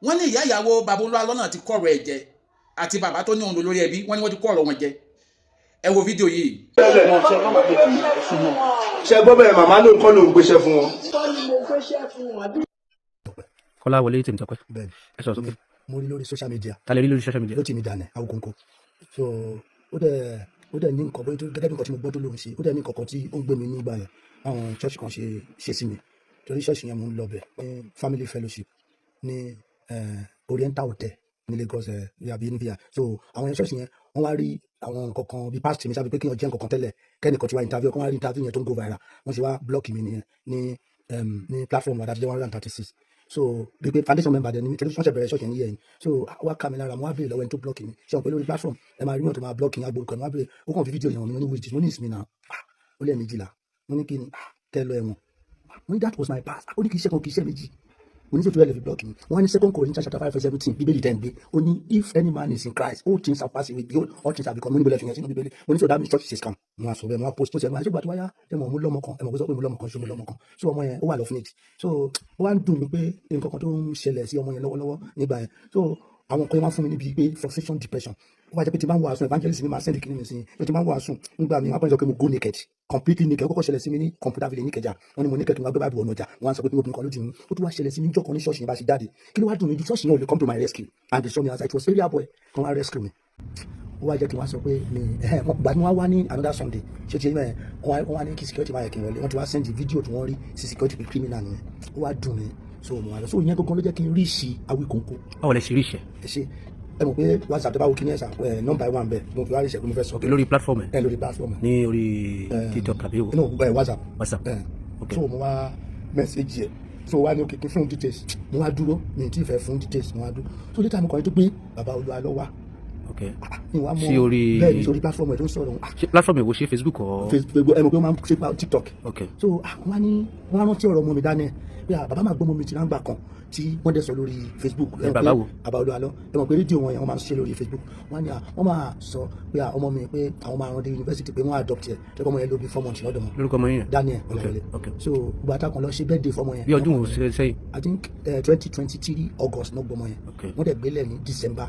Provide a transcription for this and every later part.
Wọ́n ní ìyá ìyàwó bàbá Olú Alọ́ náà ti kọ̀rọ̀ ẹ̀ jẹ, àti bàbá tó ní òun lórí ẹbí. Wọ́n ní wọ́n ti kọ̀rọ̀ wọn jẹ. Ẹ wo fídíò yìí. Ṣe gbọ́ bẹ́ẹ̀? Màmá ló ń kọ́ ló ń gbéṣẹ́ fún wọn. Kọ́ ni mo gbéṣẹ́ fún wọn àbí? Kọ́lá Wọlé Tèmítọ́pẹ́. Bẹ́ẹ̀ni. Ẹ sọ̀rọ̀ sókè. Mo rí lórí social media. Ta lè rí lórí social media? Rotimi Daniel Awikonko. So ó dẹ̀ ní nǹkan bóyá gẹ́gẹ́ bí nǹkan tí mo gbọ́ tó lóun ṣe, ó dẹ̀ ní nǹkan kan tí ó ń gbé mi nígbà yẹn, àwọn church kan ṣe sí mi, torí church yẹn mo ń lọ bẹ̀ ní family fellowship ní Oriental Hotel ní Lagos àbí ní VI. So àwọn yẹn, church yẹn, wọ́n wá rí àwọn nǹkan kan bíi past mi sábẹ́ pé kí wọ́n jẹ́ nǹkan kan tẹ́lẹ̀, kẹ́nìkan ti wá interview, kí wọ́n wá rí interview yẹn tó ń go viral. Wọ́n ṣe wá block mi nìyẹn ní platform wa dájú 136. So bí pé foundation member dẹ̀ ni mi, torí wọ́n ṣe bẹ̀rẹ̀ ṣọ́ọ̀ṣì yẹn yẹn. So wá ká mi lára. Mo wá béèrè lọ́wọ́ ẹni tó block mi. Ṣé wọn pé lórí platform ẹ máa rí wọn tó máa block yín, agbórúkọ ẹ. Mo wá béèrè, ó kàn fi fídíò yẹn hàn mí. Mo ní, "Which is?" Mo ní, "Ìsinmi náà." Ah, ó lẹ́ẹ̀ méjìlá. Mo ní, "Kí ni?" "Ah, kẹ́ lọ ẹ̀wọ̀n." Mo ní, "That was my past." Ó ní kì í ṣe kan, kì í ṣe méjì. Mo ní sètò ẹ̀ lè fi block mi. Wọ́n ní 2 Corinthians chapter 5 verse 17, Bíbélì tẹ̀ ń gbé, ó ní, "If any man is in Christ, all things are passed away, behold, all things are become." Mo ní, "Bọ́lá fi yẹn sínú Bíbélì?" Mo ní, "So that means church is scam." Mo wá sọ bẹ́ẹ̀, mo wá post post ẹ̀. Mo wá ṣé gbà tó wáyá, ẹ mọ̀ mo lọ́mọ kan, ẹ mọ̀ kó sọ pé mo lọ́mọ kan, ṣé mo lọ́mọ kan? So ọmọ yẹn, ó wà l'orphanage. So ó wá ń dùn mí pé nǹkan kan tó ń ṣẹlẹ̀ sí ọmọ yẹn lọ́wọ́lọ́wọ́ nígbà yẹn. So àwọn nǹkan yẹn wá fún mi níbi pé frustration, depression. Ó wá jẹ́ pé tí n bá ń wàásù, evangelist mi máa send kìíní mi sí i pé tí n bá ń wàásù nígbà mi, wọ́n á pẹ́ sọ pé mo go naked, completely naked. Ó kọ́kọ́ ṣẹlẹ̀ sí mi ní Computer Village ní Ìkẹjà. Wọ́n ní mo naked, kí n wá gbé báàbù ọ̀nà ọjà. Wọ́n á sọ pé obìnrin kan ló dì mí. Ó tún wá ṣẹlẹ̀ sí mi níjọ́ kan ní ṣọ́ọ̀ṣì yẹn bá ṣe jáde. Kí ló wá dùn mí ju, ṣọ́ọ̀ṣì yẹn ò lè come to my rescue and they saw me outside. It was area boy kan wá rescue mi. Ó wá jẹ́ kí n wá sọ pé mi gbà tí wọ́n wá ní another Sunday, ṣé ti ẹ̀, wọ́n wá ní kí security máa yẹ kí n wọlé. Wọ́n ti wá send video tí wọ́n rí sí security pé criminal nìyẹn. Ó wá dùn mí. So mo wá lọ. So ìyẹn gangan ló jẹ́ kí n rí sí Awikonko. Báwo lẹ ṣe rí ìṣẹ́? Ẹ ṣe, ẹ mọ̀ pé WhatsApp, tó bá wo kí ní ẹ̀sà ẹ̀, nọ́mbà ẹ̀ wà ń bẹ̀. Mo fi wá rí ìṣẹ́ pé mo fẹ́ sọ. Lórí platform ẹ? Ẹ, lórí platform ẹ. Ní orí TikTok àbí wo? No, ẹ, WhatsApp. WhatsApp. Ẹ. Ok. So mo wá message ẹ. So wá ní okay, kí n fún details. Mo wá dúró, mi ì tí ì fẹ́ fún details, mo wá dúró. So later mo kàn ní tó pé bàbá Olúwa lọ wá. Ní wàá mọ. Sí orí- Bẹ́ẹ̀ ni, sórí platform ẹ̀ tó ń sọ̀rọ̀. Ah, Ṣé platform èwo? Ṣé Facebook or? Facebook. Ẹ mọ̀ pé wọ́n máa ń ṣe TikTok. So ah, wọ́n á ní wọ́n á rántí ọ̀rọ̀ ọmọ mi Daniel pé ah, bàbá máa gbọ́ ọmọ mi ti ráńgbà kan tí wọ́n dẹ̀ sọ lórí Facebook. Ẹ mọ̀ Bàbá pé wo? Bàbá Olúwa lọ. Ẹ mọ̀ pé rédíò wọn yẹn, wọ́n máa ń ṣe lórí Facebook. Wọ́n á ní ah, wọ́n máa sọ pé ah, ọmọ mi, pé àwọn máa rán dé university, pé wọ́n adopt ẹ̀, pé ọmọ yẹn ló bí 4 months lọ́dọ̀ wọn. Lórúkọ ọmọ yín yẹn? Daniel Ọláwọlé. So gbogbo àtàkùn lọ ṣe birthday fọmọ yẹn. Bí ọdún wo sẹ́yìn? I think 2023 August náà gbọmọ yẹn. Wọ́n dẹ̀ gbélé ní December.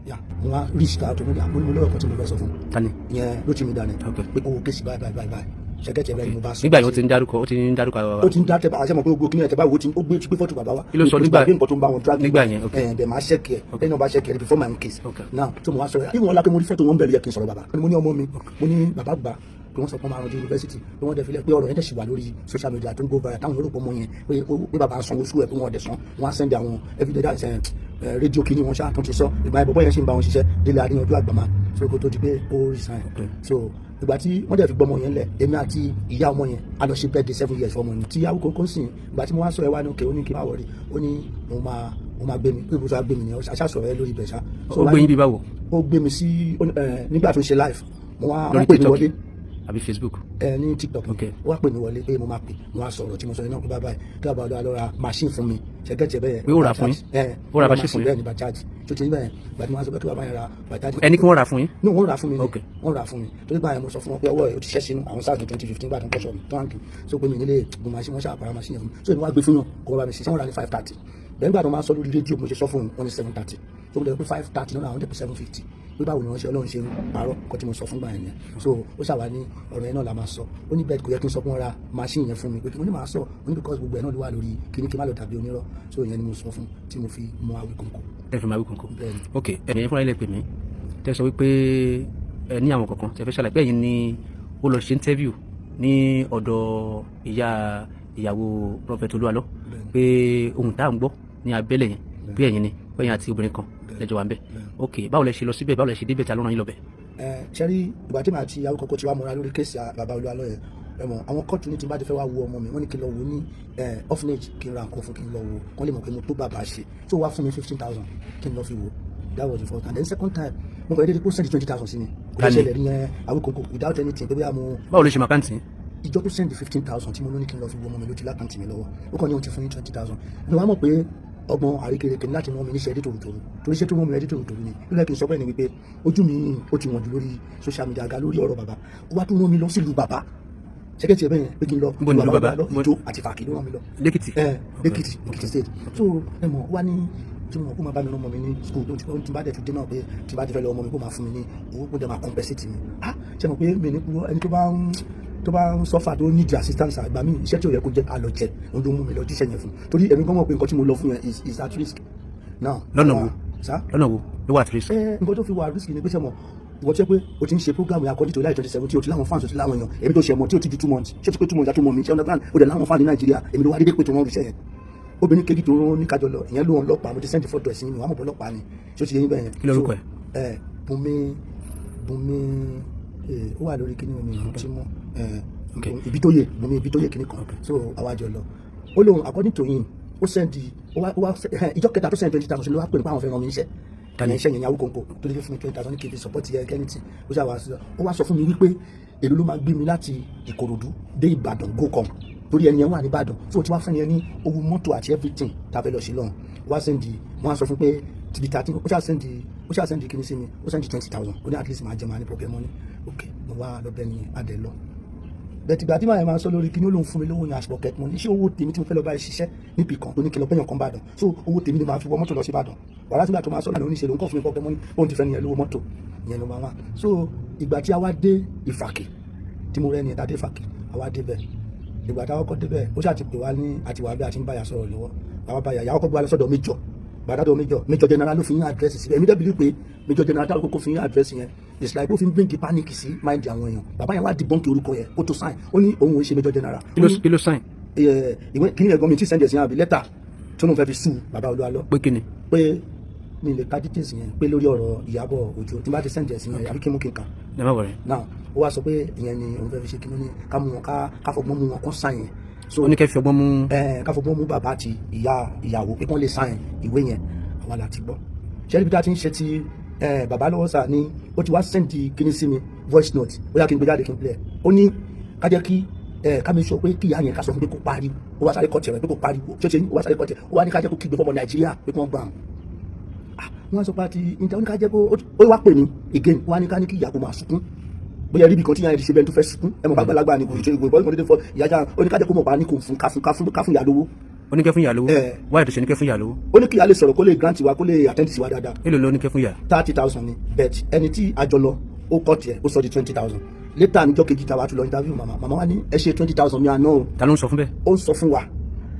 Yeah, mo wá reach out, mo ní àpò ní mo lọ́rọ̀ kan tí mo fẹ́ sọ fún Tani? ìyẹn Rotimi Daniel. Pé kó wo case báyìí báyìí báyìí báyìí, ṣẹkẹ́tì ẹ̀rẹ́ ni mo bá sọ. Nígbà yẹn, ó ti ń dárúkọ, ó ti ń dárúkọ. Ó ti ń dá tẹ àṣẹ mọ̀ pé gbogbo kíní ẹ̀ tẹ bá wo ti ó gbé, ti gbé fọ́tò bàbá wa. Kí ló sọ Mo ti gbàgbé nǹkan tó ń bá wọn drag. Nígbà yẹn, ok. Ẹ̀ bẹ̀ máa check ẹ̀, lẹ́yìn náà bá check ẹ̀ before my own case. Now, so mo wá sọ̀rọ̀ ìwọ̀n ọlá pé mo rí fọ́tò wọn bẹ̀rẹ̀ yẹ kí n sọ̀rọ̀ bàbá. Mo ní ọmọ mi, mo ní bàbá gbà pé wọ́n sọ pé wọ́n máa rán dé university, pé wọ́n dẹ̀ filẹ̀, pé ọ̀rọ̀ yẹn dẹ̀ sì wà lórí social media tó ń go viral, táwọn yóò rò pé ọmọ yẹn pé bàbá sanwó sùn ẹ̀, pé wọ́n dẹ̀ san. Wọ́n á send àwọn evidence ẹ̀ rédíò kìíní wọn ṣáà tó ti sọ. Ìgbà yẹn, bọ̀bọ̀ yẹn sì ń bá wọn ṣiṣẹ́, Délé Adéyanjú Àgbàmá. So kó tó di pé ó resign. So ìgbà tí wọ́n dẹ̀ fi gbọ́mọ yẹn lẹ̀, èmi àti ìyá ọmọ yẹn a lọ ṣe birthday 7 years fọmọ yẹn tí Awikonko sìn. Ìgbà tí mo wá sọ ẹ wá ní òkè, ó ní kí n má worry, ó ní mo máa gbé mi, pé ibùsọ̀ á gbé mi nìyẹn. Aṣá sọ̀rọ̀ ẹ lórí ibẹ̀ ṣá. So Ó gbé yín bí báwo? Ó gbé mi sí nígbà tó ń ṣe live, mo wá Lórí wọ́n pè mí TikTok wọlé. àbí Facebook? Ẹ, ní TikTok. Ó wá pè mí wọlé pé mo máa pè. Mo wá sọ̀rọ̀ tí mo sọ yẹn náà pé bàbá ẹ kí bàbá ọlọ́wà lọ́ra machine fún mi, ṣẹ́gẹ́tì bẹ́ẹ̀. Pé ó rà fún yín? Ẹ. Ó ra machine fún yín? Bẹ́ẹ̀ ni, Bajaj tó ti bẹ́ẹ̀. Ìgbà tí mo wá sọ pé kí bàbá yẹn ra Bajaj. Ẹni kí wọ́n rà fún yín? No, wọ́n rà fún mi ni. Wọ́n rà fún mi torí báyẹn mo sọ fún wọn pé ọwọ́ ẹ̀ ó ti ṣẹ́ sínú àwọn SARS ní 2015 gbà tó ń kọ́ṣọ́ mi tó ń kí so pé mi nílé mo máa ṣe. Wọ́n ṣàpàrà machine yẹn fún mi. So èmi wá gbé fún yàn kó wọ́n bá mi ṣe. Wọ́n rà ní 530. Bẹ́ẹ̀ nígbà tó máa sọ lórí rédíò, mo ṣe sọ fún wọn ní 730. So mo dẹ̀ pé 530 náà, àwọn dẹ̀ pé 750, pé báwo ni wọ́n ṣe Ọlọ́run ṣe ń parọ́ kọ́ tí mo sọ fún gbà yẹn nìyẹn. So ó ṣàwá ní ọ̀rọ̀ yẹn náà la máa sọ. Ó ní bẹ́ẹ̀, kò yẹ kí n sọ pé wọ́n ra machine yẹn fún mi, pé kí mo ní máa sọ. Ó ní because gbogbo ẹ̀ náà ló wà lórí kíní, kí n má lọ dàbí onírọ́. So ìyẹn ni mo sọ fún tí mo fi mọ Awikonko. Ẹ fi máa Awikonko? Bẹ́ẹ̀ni. Ok, ẹ̀yin fúnra yín lẹ pè mí, tẹ́ sọ wípé ẹ ní àwọn kankan tẹ́ fẹ́ ṣàlàyé, pé ẹ̀yin ni ó lọ ṣe interview ní ọ̀dọ̀ ìyá ìyàwó Prophet Olúwalọ, pé ohun tá à ń gbọ́ ní abẹ́lẹ̀ yẹn, pé ẹ̀yin ni, pé ẹ̀yin àti obìnrin kan lẹ́jọ́ wà ń bẹ̀. Ok, báwo lẹ ṣe lọ síbẹ̀? Báwo lẹ ṣe débẹ̀? Ta ló rán yín lọ bẹ̀? Ẹ ṣẹ́rí, ìgbà tí màá ti Awikonko ti wá mọ́ra lórí case bàbá Olúwalọ yẹn, ẹ mọ̀ àwọn kóòtù ní tí n bá ti fẹ́ wá wo ọmọ mi, wọ́n ní kí n lọ wo ní orphanage, kí n ra nǹkan fún, kí n lọ wo, kán lè mọ̀ pé mo tó bàbá ṣe. So wá fún mi 15,000 kí n lọ fi wo. That was the first. And then second time, mo kàn déédéé kó send 20,000 sí mi. Kò lè Tani? ṣẹlẹ̀ rí yẹn, Awikonko, without anything pé bóyá mo Báwo ló ṣe mọ account yín? Ìjọ tó send 15,000 tí mo ní kí n lọ fi wo ọmọ mi lójú l'account mi lọ́wọ́. Ó kàn ní òun ti fún ní 20,000. Mi wàá mọ̀ pé ọgbọ́n àríkèrèkè ní láti mú mi níṣẹ́ ẹdí tòrótòró, torí iṣẹ́ tó mú mi ẹdí tòrótòró ni nílẹ̀. Kí n sọ bẹ́ẹ̀ ni wípé ojú mi ó ti wọ̀n jù lórí social media ga lórí ọ̀rọ̀ bàbá. Ó wá tún rán mi lọ sílùú bàbá, ṣẹ́kẹ́tì ẹ̀ bẹ́ẹ̀, pé kí n lọ. Níbo ni ìlú bàbá? Lọ Ìjó àti Fàkì ló rán mi lọ. Lẹ́kìtì? Ẹ, Lẹ́kìtì, Èkìtì State. So ẹ mọ̀ wá ní Tí mo mọ̀ kó máa bá mi rán ọmọ mi ní school, tó ti bá dẹ̀ tún dé náà, pé tí bá ti fẹ́ lọ ọmọ mi, kó máa fún mi ní owó, kó dẹ̀ máa compensate mi. Ah, ṣe mọ̀ pé mi ní kúrò, ẹni tó bá ń suffer, tó need assistance, àgbà mi, iṣẹ́ tí ò yẹ kó jẹ́ àlọ́ jẹ, òun ló mú mi lọ jíṣẹ́ yẹn fún, torí èmi gan mọ̀ pé nǹkan tí mo lọ fún yẹn is at risk now. Lọ́nà wo? Sá? Lọ́nà wo ló wà at risk? Ẹ nǹkan tó fi wà risk ni pé, sẹ́mọ̀ ìwọ tí ẹ pé o ti ń ṣe program yẹn according to láì 2017, o ti láwọn fans, o ti láwọn èèyàn. Èmi tó ṣe mọ̀ tí o ti ju 2 months, ṣé ti pé 2 months àti mọ̀ mi, ṣé understand? O dẹ̀ láwọn fans ní Nàìjíríà. Èmi ló wá dédé pé tó wọ́n rí iṣẹ́ yẹn. Obìnrin kejì tó rán ní kájọ lọ, ìyẹn ló wọn lọ́pàá. Mo ti send photo ẹ̀ sí mi, wàá mọ̀ bọ́ ọlọ́pàá ni. Ṣé o ti yẹ yín bẹ́ẹ̀ yẹn? Kí lorúkọ ẹ̀? Ẹ Bùnmi, Bùnmi, ẹ ó wà lórí kíní omi tí mú ẹ Ìbítóyè, Bùnmi Ìbítóyè kíní kan. So àwa jọ lọ. Ó lóun, according to him, ó send ó wá ìjọ kẹta tó send 20,000 ló wá pè ní pé àwọn fẹ́ ràn mí níṣẹ́. Tani? Iṣẹ́ yẹn, yahoo kòǹkò tó lè fún mi 20,000 ní kí n fi support yẹ kẹ́nìtì. Ó ṣàwà sọ, ó wá sọ fún mi wípé èló ló máa gbé mi láti Ìkòròdú dé Ìbàdàn go come, torí ẹni yẹn wà ní Ìbàdàn. So tí wàá fún yẹn ní owó mọ́tò àti everything tá a fẹ́ lọ sí lọ́hùn, wá send, wọ́n á sọ fún pé tìbí 13. Ó ṣáà send kíní sí mi, ó send 20,000. Ó ní at least máa jẹ, máa ní pocket money. Ok, mo wá lọ bẹ́ẹ̀ ni adẹ lọ bẹ́ẹ̀. Tìgbà tí màá yẹn máa sọ lórí kíní, ó lóun fún mi lówó yẹn as pocket money. Ṣé owó tèmi tí mo fẹ́ lọ bá ṣiṣẹ́ níbì kan tó ní kí lọ bẹ́yàn kan bàdàn, so owó tèmi ni màá fi wọ mọ́tò lọ sí Ìbàdàn? Wàhálà sígbà tó máa sọ lánàá, oníṣẹ́ lòun kàn fún mi pocket money, òun ti fẹ́ nìyẹn lówó mọ́tò ìyẹn ló máa wá. So ìgbà tí a wá dé Ìfàkì, tí mo rẹ́ ni ẹ̀ta dé Ìfàkì, a wá débẹ̀. Ìgbà táwọn kọ́ débẹ̀, ó ṣáà ti pè wá ní àtiwá bí a ti ń báyà sọ̀rọ̀ lọ́wọ́. Àwọn báyà ìyàwó kọ́ gbé wa lọ sọ́dọ̀ Major gbàdádọ̀ Major, Major General ló fi yín address síbẹ̀. Èmi dẹ̀ believe pé Major General táwọn kókó fi yín address yẹn, it's like ó fi ń bring the panic sí mind àwọn èèyàn. Bàbá yẹn wá debunk orúkọ yẹn, ó tó sign, ó ní òun ò ṣe Major General. Kí ló sign? Ìwé kí ni ẹ̀gbọ́n mi tí send ẹ̀ sí yẹn, àbí lẹ́tà tó lóun fẹ́ fi sue bàbá Olúwalọ. Pé kí ni? Pé mi lè ka details yẹn, pé lórí ọ̀rọ̀ Ìyábọ̀ Òjó, tí n bá ti send ẹ̀ sí yẹn, àbí kí mú kí n kà? Ẹ má wọrẹ. Now, ó wá sọ pé ìyẹn ni òun fẹ́ fi ṣe kí ní ká mú wọn, ká fọgbọ́n mú wọn kán sign yẹn. So ó ní kẹ́ fi ọgbọ́n mú. Ẹ ká fọgbọ́n mú bàbá àti ìyá ìyàwó pé kán lè sign ìwé yẹn. Àwa la ti gbọ́. Ṣé ibi tá a ti ń ṣe ti bàbá lọ́wọ́ sà ni ó ti wá send kíní sí mi, voice note. Ó yá, kí n gbé jáde, kí n play ẹ̀. Ó ní ká jẹ́ kí ká mi sọ pé kí ìyá yẹn, ká sọ fún pé kó pariwo. Ó wá sáré kọ́tì rẹ̀ pé kó pariwo. Ṣé ṣe ní ó wá sáré kọ́tì, ó wá ní ká jẹ́ kó kígbe fọmọ Nàìjíríà pé kí wọ́n gbà wọ́n. Sọ pé àti ìjà, ó ní ká jẹ́ kó ó wá pè mí again, ó wá ní ká ní kí ìyá kó máa sunkún, bóyá rí ibi kan tí ìyá yẹn ti ṣe bẹ́ẹ̀ tó fẹ́ sunkún. Ẹ mọ̀ bá gbàlagbà ni, kò ṣe ìgbò ìbọn tó fọ ìyá já. Ó ní ká jẹ́ kó mọ̀ pa ní kò fún ká fún ìyá lówó. Ó ní kẹ́ fún ìyá lówó? Ẹ. Wáyé tó ṣe ní kẹ́ fún ìyá lówó? Ó ní kí ìyá lè sọ̀rọ̀, kó lè grant wa, kó lè attend sí wa dáadáa. Èló ló ní kẹ́ fún ìyá? 30,000 ni, but ẹni tí a jọ lọ, ó kọ́ tiẹ̀, ó sọ di 20,000 later. Níjọ́ kejì tá a wá tún lọ interview màmá, màmá wa ní ẹ ṣe 20,000 ní àná o. Ta ló ń sọ fún bẹ́ẹ̀? Ó ń sọ fún wa.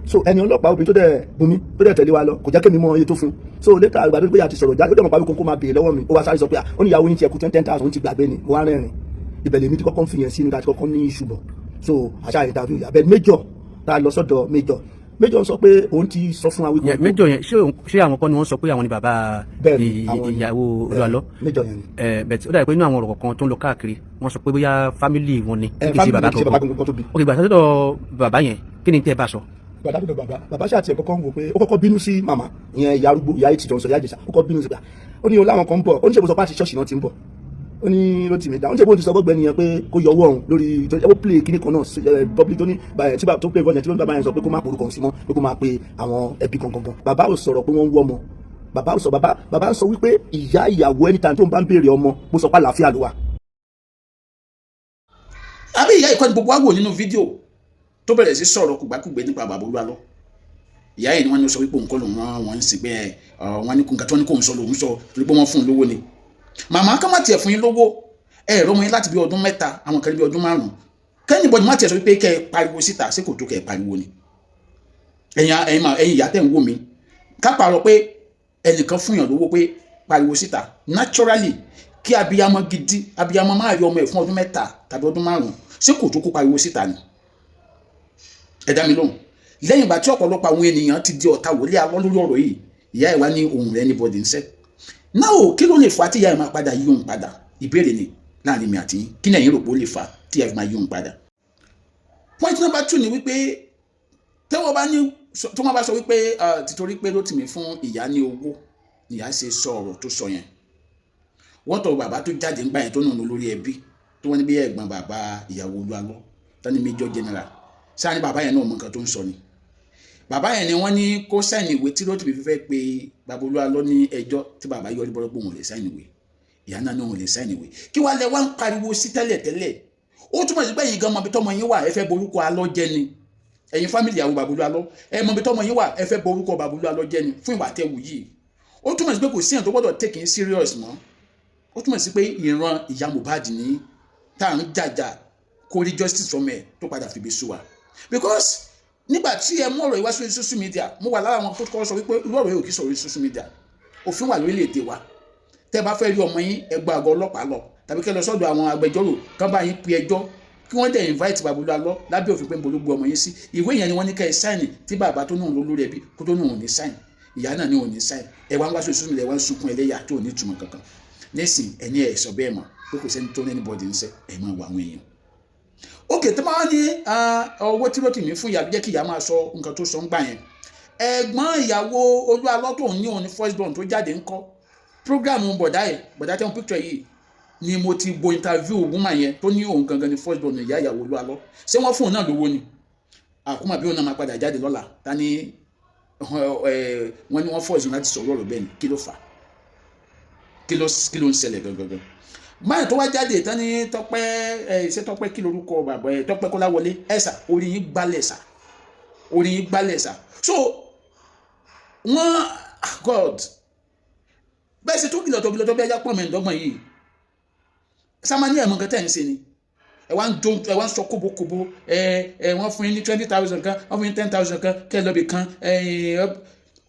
So ẹni ọlọ́pàá obìnrin tó dẹ̀ bùnmi, tó dẹ̀ tẹ̀lé wa lọ, kò jẹ́ kémi mọ iye tó fún. So later, ìgbà tó gbé àti sọ̀rọ̀ jáde, ó dẹ̀ mọ̀ pàbí kókó máa béèrè lọ́wọ́ mi, ó wá sáré sọ pé, ó ní ìyàwó yín ti ẹ̀kú 10,000, ti gbàgbé ni. Mo wá rẹ́rìn. Ibẹ̀ lèmi ti kọ́kọ́ ń fi yẹn sí ní ká ti kọ́kọ́ ní ìṣubọ̀. So àṣà interview yà bẹ́ẹ̀, Major tá a lọ sọ́dọ̀ Major, Major sọ pé òun ti sọ fún wa wípé Yẹn, Major yẹn, ṣé àwọn kọ́ ni wọ́n sọ pé àwọn ni bàbá Bẹ́ẹ̀ ni, àwọn ni. ìyàwó Olúwalọ? Major yẹn ni. Ẹ bẹ̀t ó dàbí pé inú àwọn ọ̀rọ̀ kọ̀ọ̀kan tó ń lọ káàkiri, wọ́n sọ pé bóyá family wọn ni, ẹ kì í ṣe bàbá family kì í ṣe bàbá kankan. gangan tó bí. Ok, gbà sọ́dọ̀ bàbá yẹn, kí ni tẹ́ ẹ bá sọ? Bàbá tó bàbá bàbá ṣáà tiẹ̀ kọ́kọ́ ń wò pé ó kọ́kọ́ bínú sí màmá ìyẹn, ìyá arúgbó, ìyá ètìjọ́ ń sọ, ìyá Ìjẹ̀ṣà. Ó kọ́kọ́ bínú sí pé ó ní o láwọn kan ń bọ̀. Ó ní ṣe bó sọ pé àti ṣọ́ọ̀ṣì náà ti ń bọ̀. Ó ní ló tì mí dá. Ó ní ṣe bó ti sọ gbọ́gbẹ́ nìyẹn pé kó yọ ọwọ́ òun lórí ó play kíní kan náà public tó ní tí bàbá tó play voice yẹn, tí bàbá yẹn sọ pé kó má porúkọ sí mọ́, pé kó má pe àwọn ẹbí gangan gan. Bàbá ò sọ̀rọ̀ pé wọ́n ń wọ́ ọmọ. Bàbá ò sọ, bàbá sọ wípé ìyá ìyàwó, anytime tó ń bá ń béèrè ọmọ, bó sọ pé àlàáfíà ló wà. Àbí ìyá ìkọ́ni gbogbo wa wò nínú fídíò tó bẹ̀rẹ̀ sí sọ̀rọ̀ kùgbàkùgbé nípa bàbá Olúwalọ. Ìyá yìí ni wọ́n ní sọ wípé òun kọ́ lòun rán wọn ń sìn pé ẹ wọ́n ní nǹkan tí wọ́n ní kóun sọ lòun sọ, torí pé wọ́n fún un lówó ni. Màmá ká má tiẹ̀ fún yín lówó, ẹ ẹ̀rọ ọmọ yín láti bí ọdún 3, àwọn kan ní bí ọdún 5, kẹ́yìn bọ́dì má tiẹ̀ sọ wípé kẹ́ ẹ pariwo síta. Ṣé kò tó kẹ́ ẹ pariwo ni? Ẹ̀yin ìyá tẹ̀ ń wò mí, ká pààrọ̀ pé ẹnìkan fún yàn lówó pé pariwo síta, naturally, kí abiyamọ gidi, abiyamọ máa rí ọmọ ẹ̀ fún ọdún 3 tàbí ọdún 5, ṣé kò tó kó pariwo síta ni? Ẹ dá mi lóhùn. Lẹ́yìn ìgbà tí ọ̀pọ̀lọpọ̀ àwọn ènìyàn ti di ọ̀tá wòlé alọ́ lórí ọ̀rọ̀ yìí, ìyá ẹ̀ wá ní ohun rẹ̀ anybody ń sẹ́ náà o. Kí ló lè fà á tí ìyá ẹ̀ máa padà yí òun padà? Ìbéèrè ni láàrin mi àti yín. Kí ni ẹ̀yin rò pé ó lè fà á tí ìyá ẹ̀ fi máa yí òun padà? Point number two ni wípé tẹ́wọ́ bá ní tí wọ́n bá sọ wípé títorí pé Rótìmí fún ìyá ní owó, ìyá ṣe sọ ọ̀rọ̀ tó sọ yẹn. Wọ́n tọ bàbá tó jáde ńgbà yẹn tó nù lórí ẹbí tó wọ́n ní bí ẹ̀gbọ́n bàbá ìyàwó Olúwalọ tani Major General sáà ní bàbá yẹn náà mọ nǹkan tó ń sọ ni. Bàbá yẹn ni wọ́n ní kó sign ìwé tí Rótìmí fi fẹ́ pé bàbá Olúwalọ ní ẹjọ́, tí bàbá yọrí bọ́lọ́ pé òun ò lè sign ìwé. Ìyá náà ní òun ò lè sign ìwé. Kí wàá lẹ wá ń pariwo sí tẹ́lẹ̀ tẹ́lẹ̀? Ó túmọ̀ sí pé ẹ̀yin gan mọ ibi tọ́mọ yín wà, ẹ fẹ́ borúkọ alọ́ jẹ́ ni. Ẹ̀yin family àwọn bàbá Olúwalọ, ẹ mọ ibi tọ́mọ yín wà, ẹ fẹ́ borúkọ bàbá Olúwalọ jẹ́ ni fún ìwà tẹ́wù yìí. Ó túmọ̀ sí pé kò sí èèyàn tó gbọ́dọ̀ take it serious mọ́. Ó túmọ̀ sí pé ìran ìyá Mohbad ní tá à ń jàjà kó rí justice fọmọ ẹ̀ tó padà fìbí sú wa. Because nígbà tí ẹ mú ọ̀rọ̀ yìí wá sórí social media, mo wà lára àwọn tó kọ́ sọ wípé irú ọ̀rọ̀ yìí ò kí sọ̀rọ̀ social media. Òfin wà lórílẹ̀‐èdè wa. Tẹ́ bá fẹ́ rí ọmọ yín, ẹ gba àgọ́ ọlọ́pàá lọ tàbí kẹ́ lọ sọ́dọ̀ àwọn agbẹjọ́rò kán bá yín pe ẹjọ́, kí wọ́n dẹ̀ invite bàbá Olúalọ́ lábẹ́ òfin pé ń bológbó ọmọ yín sí. Ìwé yẹn ni wọ́n ní kẹ́ ẹ sign, tí bàbá tó náà lórí ẹbí kó tó náà ò ní sign, ìyá náà ní ò ní sign. Ẹ wá ń wá sórí social media, ẹ wá ń sunkún ẹlẹ́yà tó ò ní ìtumọ̀ kankan. Nísìn ẹni ẹ sọ bẹ́ẹ̀ mọ̀ pé kò sẹ́ni tó ní anybody ń sẹ́ ẹ máa wọ àwọn èèyàn. Ókè tó máa ní owó tí Rótìmí fún ìyá ló jẹ́ kí ìyá máa sọ nǹkan tó sọ ń gbà yẹn. Ẹ̀gbọ́n ìyàwó Olúalọ́ tó ní òun ní first born tó jáde ń kọ́ program bọ̀dá ẹ̀, bọ̀dá tẹ́wọ̀n picture yìí ni mo ti bo interview woman yẹn tó ní òun gangan ní first born ìyá ìyàwó Olúalọ́. Ṣé wọ́n fún òun náà lówó ni? Àkúmọ̀ bí òun náà máa padà jáde lọ́la ta ni wọ́n ní wọ́n force òun láti sọ̀rọ̀ ọ̀rọ̀ bẹ́ẹ̀ ni. Kí ló fà á? Kí ló ń ṣẹlẹ̀ gangan? Báyìí tó wá jáde tán ní Tọ́pẹ́ ẹ ṣé Tọ́pẹ́ kí lorúkọ bàbá ẹ, Tọ́pẹ́ Kọ́láwọlé ẹ̀sà, orí yín gbálẹ̀ sà, orí yín gbálẹ̀ sà. So wọ́n, God, bẹ́ẹ̀ ṣe tó kìlọ̀ tó kìlọ̀ tó bí ajá pọ̀ mẹ́ẹ̀ẹ́dọ́gbọ̀n yìí, samani ẹ̀mọ́ nǹkan tẹ̀ ń ṣe ni. Ẹ wá ń jó, ẹ wá ń sọ kóbókóbó. Ẹ ẹ wọ́n fún yín ní 20,000 kan, wọ́n fún yín 10,000 kan, kẹ́ ẹ lọ́bì kan. Ẹ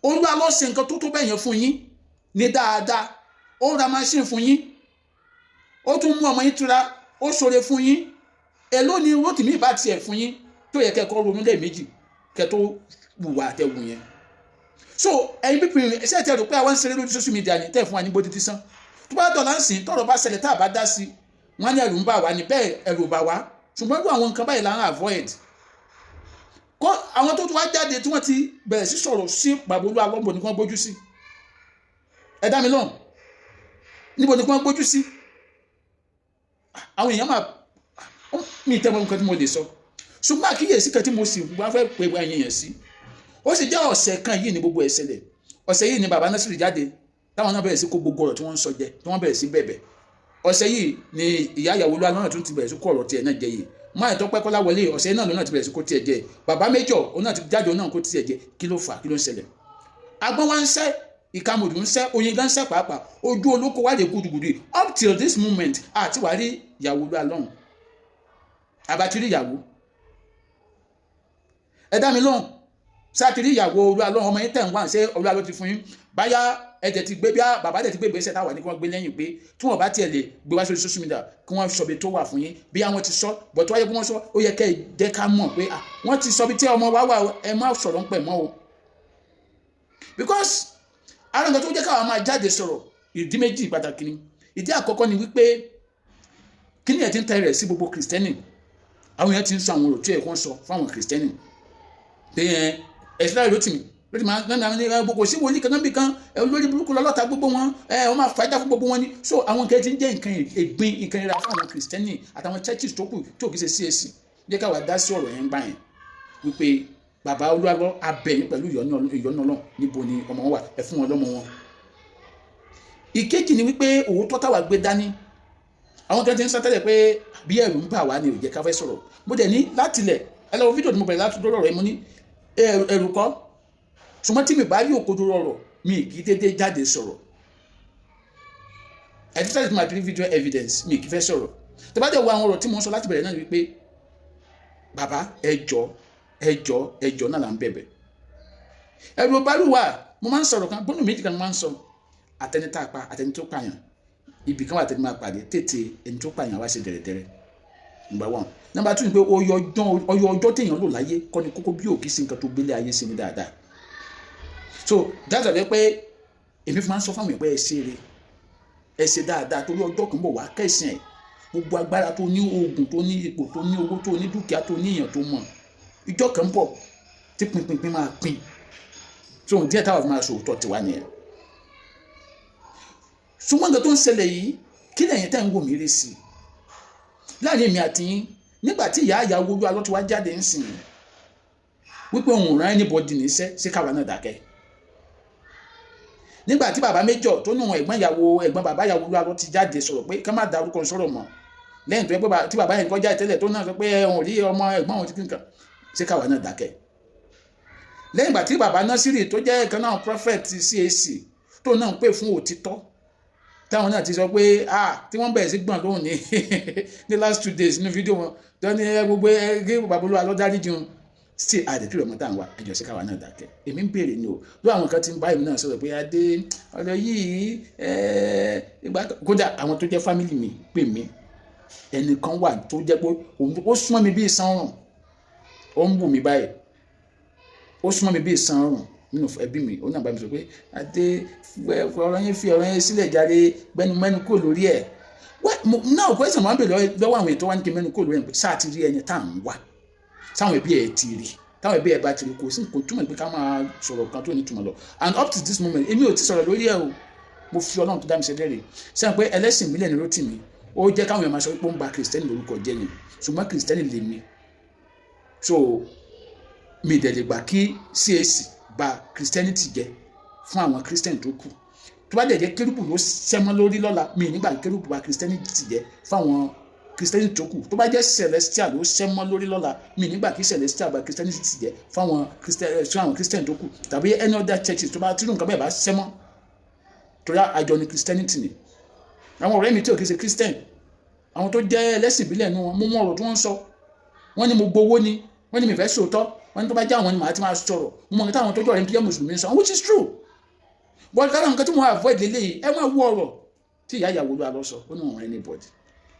Olúwa ló ṣe nǹkan tó tó bẹ́ẹ̀ yẹn fún yín ní dáadáa. Ó ra machine fún yín, ó tún mú ọmọ yín tura, ó ṣoore fún yín. Èló ni Rótìmí bá tiẹ̀ fún yín tó yẹ kẹ́kọ̀ọ́ ronú lẹ́ẹ̀mejì kẹ́ tó wùwà àtẹ̀wù yẹn? So ẹ̀yin pípín ṣé ẹ ti rò pé àwọn ń ṣeré lórí social media ni tẹ́ fún wa ní gbódìdí sán? Tó bá dọ̀là ń sìn, tọ́rọ̀ bá ṣẹlẹ̀ tá a bá dá sí, wọ́n ní ẹ̀rù ń bà wá ní bẹ́ẹ̀, ẹ̀rù bà wá. Ṣùgbọ́n irú àwọn nǹkan báyìí là ń avoid. Kọ́ àwọn tó tún wá jáde tí wọ́n ti bẹ̀rẹ̀ sí sọ̀rọ̀ sí bàbá Olúalọ́, níbo ni wọ́n gbójú sí? Ẹ dá mi lóhùn, níbo ni wọ́n gbójú sí? Àwọn èèyàn máa mi tẹ́ mọ́ nǹkan tí mo lè sọ. Ṣùgbọ́n àkíyèsí kan tí mo sì wá fẹ́ pe èèyàn sí, ó sì jẹ́ ọ̀sẹ̀ kan yìí ní gbogbo ẹ̀ ṣẹlẹ̀. Ọ̀sẹ̀ yìí ni bàbá Násìrì jáde, táwọn náà bẹ̀rẹ̀ sí kó gbogbo ọ̀rọ̀ tí wọ́n ń sọ jẹ, tí wọ́n bẹ̀rẹ̀ sí bẹ̀bẹ̀. Ọ̀sẹ̀ yìí ni ìyá ìyàwó Olúalọ́ náà tún ti bẹ̀rẹ̀ sí kó ọ̀rọ̀ tiẹ̀ náà jẹ yìí. Máa Tọ́pẹ́ Kọ́láwọlé, ọ̀sẹ̀ náà ló náà ti bẹ̀rẹ̀ sí kó tiẹ̀ jẹ. Bàbá méjọ̀ òun náà ti jáde, òun náà kó tiẹ̀ jẹ. Kí ló fà? Kí ló ń ṣẹlẹ̀? Agbọ́n wa ń sẹ́, ìkàmùdù ń sẹ́, oyin gan ń sẹ́ pàápàá. Ojú olóko wà lè gudugudu. Up till this moment, àti wàá rí ìyàwó Olúalọ́, àbátí rí ìyàwó. Ẹ dá mi lóhùn, sátìrí ìyàwó Olúalọ́ ọmọ yín tẹ̀ ń wá? Ṣé Olúalọ́ ti fún yín? Báyà ẹ̀jẹ̀ ti gbé, bí bàbá dẹ̀ ti gbé ìgbésẹ̀ táwa ní kí wọ́n gbé lẹ́yìn pé tí wọ́n bá tiẹ̀ lè gbé wá sórí social media, kí wọ́n sọ bí tó wà fún yín. Bí àwọn ti sọ bọ̀ tó wáyé kí wọ́n sọ, ó yẹ kẹ́ ẹ jẹ́ ká mọ̀ pé wọ́n ti sọ bí tí ọmọ wa wà. Ẹ má sọ̀rọ̀ ń pẹ̀ mọ́ o, because ara nǹkan tó jẹ́ káwa máa jáde sọ̀rọ̀, ìdí méjì pàtàkì ni. Ìdí àkọ́kọ́ ni wípé kí ni ẹ̀ ti ń tẹ̀ rẹ̀ sí gbogbo Kìrìsìtẹ́nì? Àwọn èèyàn ti ń sọ àwọn ọ̀rọ̀ tí ẹ̀ kàn sọ fún àwọn Kìrìsìtẹ́nì pé ẹ ẹ̀sìn láì Rótìmí lórí máa ń gbọ́n ní gbogbo sí wòlíì kankan bí kan olórí burúkú lọ́lọ́ta gbogbo wọn, ẹ wọ́n máa fàájà fún gbogbo wọn ni. So àwọn nǹkan tí ń jẹ́ nǹkan ègbin, nǹkan ìra fún àwọn Kìrìsìtẹ́nì àtàwọn churches tó kù tí ò kì í ṣe CAC, jẹ́ káwa dá sí ọ̀rọ̀ yẹn gbà yẹn wípé bàbá Olúalọ́, abẹ̀yìn pẹ̀lú ìyọ́nú Ọlọ́run, níbo ni ọmọ wọn wà? Ẹ fún wọn lọ́mọ wọn. Ìkejì ni wípé òótọ́ táwa gbé dání, àwọn kan ti ń sọ tẹ́lẹ̀ pé bí ẹ̀rù ń bà wá ni ò jẹ́ ká fẹ́ sọ̀rọ̀. Mo dẹ̀ ní látilẹ̀, ẹ lọ wo fídíò tí mo bẹ̀rẹ̀ láti dọ́rọ̀ rẹ̀, mo ní ẹ̀rù kọ́, ṣùgbọ́n tí mi bá rí òkodoro ọ̀rọ̀, mi kì í dédé jáde sọ̀rọ̀. Ẹ ti sáré tí ma rí video evidence, mi kì í fẹ́ sọ̀rọ̀. Tó bá dẹ̀ wo àwọn ọ̀rọ̀ tí mo ń sọ láti bẹ̀rẹ̀ náà ni wípé bàbá, ẹ jọ̀ọ́, ẹ jọ̀ọ́, ẹ jọ̀ọ́ náà là ń bẹ̀bẹ̀. Ẹ̀rù ọba wà. Mo máa ń sọ̀rọ̀ kan gbọ́dọ̀ méjì kan, mo máa ń sọ àtẹni tá a pa, àtẹni tó pààyàn, ibì kan wà tẹni máa pàdé tètè. Ẹni tó pààyàn wá ṣe dẹ̀rẹ̀dẹ̀rẹ̀, number one. Number two ni pé ọyọ ọjọ́ téèyàn lò láyé kọ́ ni kókó, bí òkì sí nǹkan tó gbélé ayé sí ni dáadáa. So dáadáa rẹ pé èmi fi máa ń sọ fáwọn èèyàn pé ẹ ṣe eré, ẹ ṣe dáadáa, torí ọjọ́ kan bọ̀ wá kẹsàn ẹ̀. Gbogbo agbára tó ní, oògùn tó ní, ipò tó ní, owó tó ní, dúkìá tó ní, èèyàn tó mọ̀, ìjọ kan bọ̀ tí pinpinpin máa pin. So ohun díẹ̀ táwọn fi máa sòótọ́ tiwa nìyẹn. Ṣùgbọ́n nǹkan tó ń ṣẹlẹ̀ yìí, kí lẹ́yìn tẹ́ ń wò mí rí sí i láàrin èmi àti yín? Nígbà tí ìyá ìyàwó Olúalọ́ ti wá jáde ń sìn wípé òun rán anybody níṣẹ́ sí, káwa náà dákẹ́? Nígbà tí bàbá méjọ tó nù ẹ̀gbọ́n ìyàwó, ẹ̀gbọ́n bàbá ìyàwó Olúalọ́ ti jáde sọ̀rọ̀ pé ká má darúkọ sọ̀rọ̀ mọ́, lẹ́yìn tó yẹ pé tí bàbá yẹn kọjá tẹ́lẹ̀ tó náà sọ pé òun rí ọmọ ẹ̀gbọ́n òun ti kíkan ṣé, káwa náà dákẹ́? Lẹ́yìn ìgbà tí bàbá Násírì tó jẹ́ ìkan náà prophet CAC Tó náà ń pè fún òtítọ́, táwọn náà ti sọ pé, ah, tí wọ́n bẹ̀rẹ̀ sí gbọ̀n lóhùn ní last 2 days nínú fídíò wọn tó ní ẹ gbogbo ẹ gé bàbá Olú Àlọ́ dáríjì wọn sí àdètú rẹ̀ mọ́ tá à ń wá ẹjọ́ sí káwa náà dákẹ́. Èmi ń béèrè ni o. Ló àwọn kan ti ń bá èmi náà sọ̀rọ̀ pé adé ọ̀rọ̀ yìí ìgbà kódà àwọn tó jẹ́ family mi pè mí. Ẹnìkan wà tó jẹ́ pé ó súnmọ́ mi bí ìsan ọrùn, ó ń wù mí báyìí, ó súnmọ́ mi bí ìsan ọrùn nínú ẹbí mi. Ó náà bá mi sọ pé, "Adé, ọ̀rọ̀ yẹn, fi ọ̀rọ̀ yẹn sílẹ̀ jáde, gbẹnu mẹ́nu kúrò lórí ẹ̀." Náà question máa ń bèèrè lọ́wọ́ àwọn ètò wa ní kí mẹ́nu kúrò lórí ẹ̀. Sáà ti rí ẹni tá à ń wá, sáwọn ẹbí ẹ̀ ti rí, táwọn ẹbí ẹ̀ bá ti rí, kò sí kò túmọ̀ pé ká máa sọ̀rọ̀ kan tó ní túmọ̀ lọ. And up to this moment, èmi ò ti sọ̀rọ̀ lórí ẹ̀ o. Mo fi Ọlọ́run tó dá mi ṣe lẹ́rìí sẹ́yìn pé ẹlẹ́sìn ìbílẹ̀ ni Rótìmí. Ó jẹ́ káwọn èèyàn máa sọ pé ó ń ba Kìrìsìtẹ́nì lórúkọ jẹ́ ni, ṣùgbọ́n Kìrìsìtẹ́nì lèmi. So mi dẹ̀ lè gbà kí CAC ba Christianity jẹ́ fún àwọn Christian tó kù. Tó bá dẹ̀ jẹ́ kérúbù ló sẹ́mọ́ lórí lọ́la, mi nígbà kérúbù ba Christianity jẹ́ fún àwọn Christianity tó kù. Tó bá jẹ́ Celestial ló sẹ́mọ́ lórí lọ́la, mi nígbà kí Celestial ba Christianity jẹ́ fún àwọn Christian tó kù, tàbí any other churches tó bá tírú nǹkan bẹ́ẹ̀ bá sẹ́mọ́, torí àjọ ni Christianity ni. Àwọn ọ̀rẹ́ mi tí ò kí ṣe Christian, àwọn tó jẹ́ ẹlẹ́sìn ìbílẹ̀ nu wọn, mo mọ ọ̀rọ̀ tí wọ́n ń sọ. Wọ́n ní mo gbowó ni, wọ́n ní mi fẹ́ sòótọ́, wọ́n ní tó bá jẹ́ àwọn ni màá ti máa sọ̀rọ̀. Mo mọ̀ nípa àwọn tó jẹ́ ọ̀rẹ́ mi tó jẹ́ mùsùlùmí sọ, which is true, but kára nǹkan tí mo avoid lélẹ́yìí. Ẹ máa wú ọ̀rọ̀ tí ìyá ìyàwó ló alọ́ sọ, ó ní òun anybody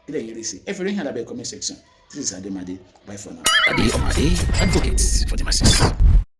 ilẹ̀ yìí rí sí. Ẹ fi rí hàn lábẹ́ comment section. This is Ademade. Bye for now. Ade Omade, advocate for the masses.